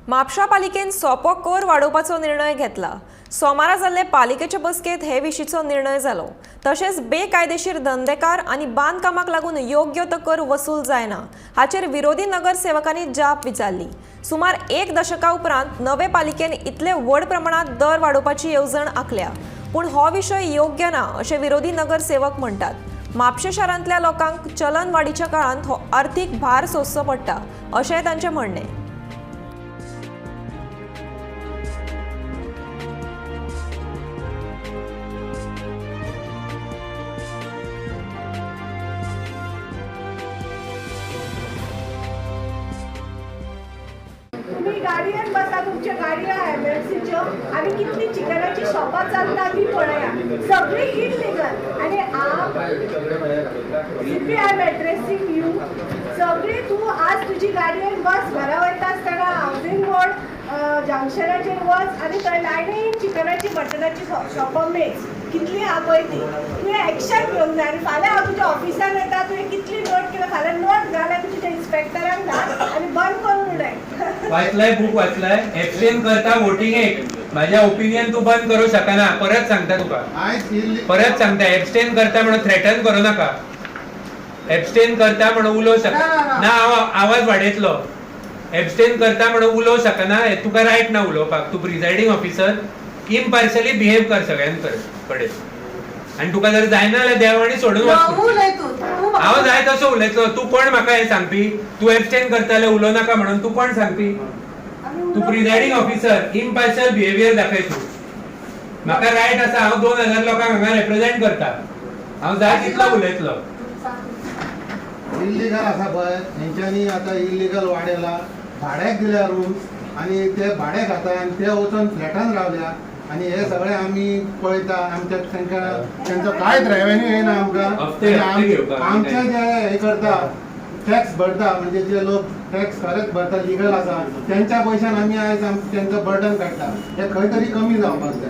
म्हापशा पालिकेन सोपो कर वाडोवपाचो निर्णय घेतला. सोमारा जाल्ले पालिकेचे बसकेंत हे विशींचो निर्णय जालो. तशेंच बेकायदेशीर धंदेकार आनी बांदकामाक लागून योग्य तो कर वसूल जायना हाचेर विरोधी नगरसेवकांनी जाप विचारली. सुमार एक दशका उपरांत नवे पालिकेन इतले व्हड प्रमाणात दर वाडोवपाची येवजण आंखल्या, पूण हो विशय योग्य ना अशें विरोधी नगरसेवक म्हणटात. म्हापशें शारांतल्या लोकांक चलन वाडीच्या काळांत हो अर्थीक भार सोंसचो पडटा अशेंय तांचें म्हणणें. तुम्ही गाडयेन बसा, तुमच्या गाडयो एमएमसीच्यो आनी कितली चिकनाची शॉपां चलता ती पळया. सगळी इलिगल. आनी हांव CP, I am addressing you. सगळी तूं आज तुजी गाडयेन बस, घरा वयता आसतना हावजींग बोर्ड जंक्शनाचेर वच आनी थंय लायनीन चिकनाची मटनाची शॉपां मेज कितली आहा पळय ती. तुवें एक्शन घेवंक जाय. आनी फाल्यां हांव तुज्या ऑफिसान येता. तुवें कितली नोट केल्या, फाल्यां नोट घाल आनी तुज्या इन्स्पेक्टराक धाड आनी बंद करून उडय. वाचलाय, बूक वाचलाय. एबस्टेन करता वोटिंगेक. माझ्या ओपिनियन तूं बंद करूं शकना. परत सांगता तुका. आयज इल्ली परत सांगता, एबस्टेन करता म्हणून थ्रेटन करूं नाका. एबस्टेन करता म्हणून उलोवं शकना. ना, हांव आवाज वाडयतलो. एबस्टेन करता म्हणून उलोवं शकना हें तुका रायट ना उलोवपाक. तूं प्रिजायडींग ऑफिसर, इम्पार्शली बिहेव कर सगळ्यां कडेन. आनी तुका जर जायना जाल्यार देव आनी सोडून वच. उलय तूं तूं. हांव जाय तसो उलयतलो. तूं कोण म्हाका हें सांगपी? तूं एबस्टेन करताले, उलोवं नाका म्हणून तूं कोण सांगपी? तूं प्रिजायडींग ऑफिसर, इम्पार्शल बिहेवियर दाखय तूं. म्हाका रायट आसा. हांव 2000 लोकांक हांगा रेप्रेझेंट करता. हांव जाय तितलो उलयतलो. इल्लिगल आसा पळय, हेंच्यांनी आतां इल्लिगल वाडेला भाड्याक दिल्या रूम्स आनी ते भाडे खाता आनी ते वचून फ्लॅटान रावल्या. आनी हे सगळे आमी पळयता. आमच्या तांकां तेंचो कांयच रेवेन्यू येना आमकां. हप्ते- आनी हप्ते घेवपाक. आमचे जे हे करता, टॅक्स भरता, म्हणजे जे लोक टॅक्स खरेंच भरता, लिगल आसा, तेंच्या पयशान आमी आयज तेंचो बर्डन काडटा. हे खंय तरी कमी जावपाक जाय.